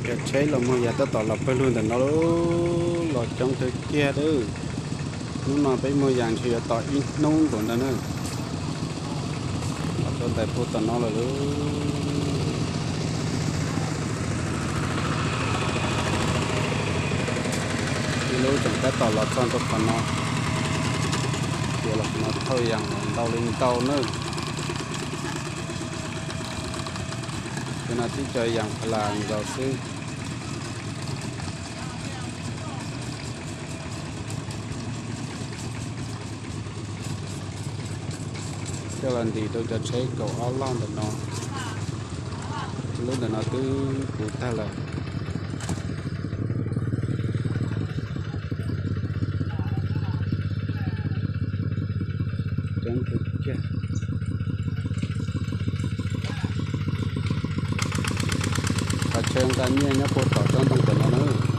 Cov tsheb los muag yas tab tom los pawg lug ntawm no, los coob kawg kiag lawm. Hnub no peb muag yas ntshe yuav tos ib hnub nkaus ntawd na. Los rau ntais puag tom no lawm lauj. Ib lub tseem tab tom los txog rau qhov no, ces los qhov no thauj yas ntau li ntau nawb. Cov no tib co yas phalas nkaus xwb. Coj los ntim rau cov tsheb kaum ob loj ntawm no. Lub ntawm no twb puv tag lawm. Coob kawg kiag. Qhov chaw nqa nyiaj nyob puag tom tsob ntoo ntawm no na.